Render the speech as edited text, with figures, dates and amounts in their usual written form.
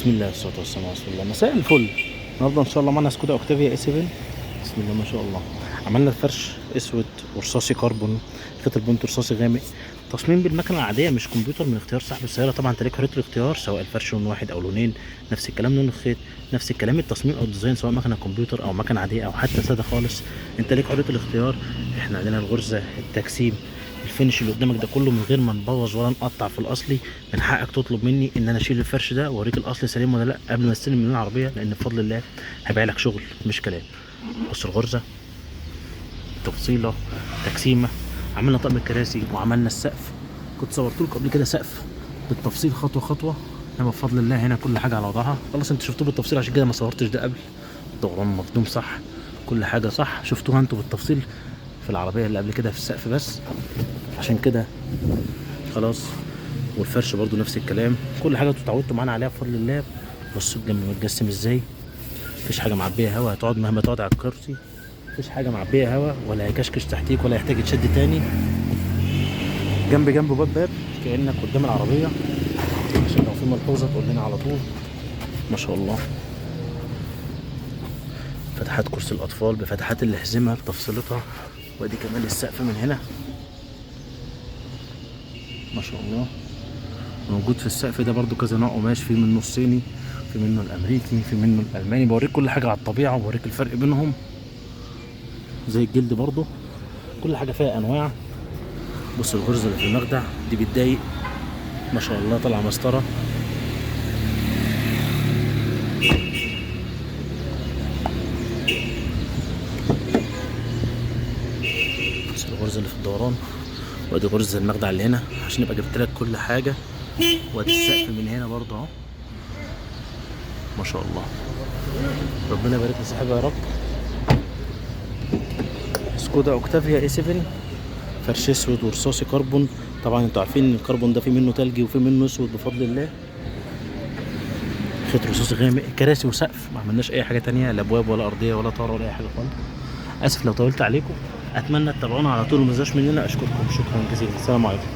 بسم الله والصلاة والسلام على رسول الله. مساء الفل. النهارده ان شاء الله معانا سكودا اوكتافيا A7. بسم الله ما شاء الله. عملنا الفرش اسود ورصاصي كربون، خيط البنط رصاصي غامق، تصميم بالمكنه العادية مش كمبيوتر، من اختيار صاحب السيارة. طبعا انت ليك حرية الاختيار، سواء الفرش لون واحد او لونين، نفس الكلام لون الخيط، نفس الكلام التصميم او ال design، سواء مكنه كمبيوتر او مكنه عادية او حتى ساده خالص، انت ليك حرية الاختيار. احنا عندنا الغرزه، التجسيم، ال finish اللي قدامك ده كله من غير ما نبوظ ولا نقطع في الاصلي. من حقك تطلب مني ان انا اشيل الفرش ده واوريك الاصلي سليم ولا لا قبل ما استلم من العربية، لان بفضل الله هبيع لك شغل مش كلام. بص الغرزه، تفصيله، تجسيمه. عملنا طقم الكراسي وعملنا السقف، كنت صورت لكم قبل كده سقف بالتفصيل خطوة خطوة، انما بفضل الله هنا كل حاجة على وضعها. خلاص انتوا شفتوه بالتفصيل، عشان كده ما صورتش ده قبل. الدوران مخدوم صح، كل حاجة صح، شفتوها انتوا بالتفصيل في العربية اللي قبل كده في السقف، بس عشان كده خلاص. والفرش برضو نفس الكلام، كل حاجة انتوا اتعودتوا معانا عليها بفضل الله. بصوا الجنب متجسم ازاي، مفيش حاجة معبيه هوا، هتقعد مهما تقعد على الكرسي مفيش حاجة معبيه هوا، ولا هيكشكش تحتيك ولا يحتاج يتشد تاني. جنب جنب باب باب كانك قدام العربية، عشان لو في ملحوظة تقول لنا على طول. ما شاء الله. فتحات كرسي الاطفال بفتحات الحزمة بتفصيلتها، وادي كمان السقف من هنا ما شاء الله. موجود في السقف ده برضو كذا نوع قماش، في منه الصيني، في منه الامريكي، في منه الالماني. بوريك كل حاجة على الطبيعة وبوريك الفرق بينهم، زي الجلد برضو كل حاجة فيها انواع. بص الغرزه اللي في المخدع دي بتضايق، ما شاء الله طالعه مسطرة. بص الغرزه اللي في الدوران، وادي غرزه المخدع اللي هنا، عشان يبقى جبت لك كل حاجة. وادي السقف من هنا برضه اهو ما شاء الله. ربنا يبارك لصاحبها يا رب. سكودا اوكتافيا A7، فرش اسود ورصاصي كربون. طبعا انتوا عارفين ان الكربون ده في منه تلجي وفي منه اسود بفضل الله. خيط رصاصي غامق، كراسي وسقف، ما عملناش اي حاجة تانية، لا ابواب ولا ارضية ولا طاره ولا اي حاجة خالص. اسف لو طولت عليكم، اتمنى تتابعونا على طول وما تنسوش مننا. اشكركم شكرا جزيلا، السلام عليكم.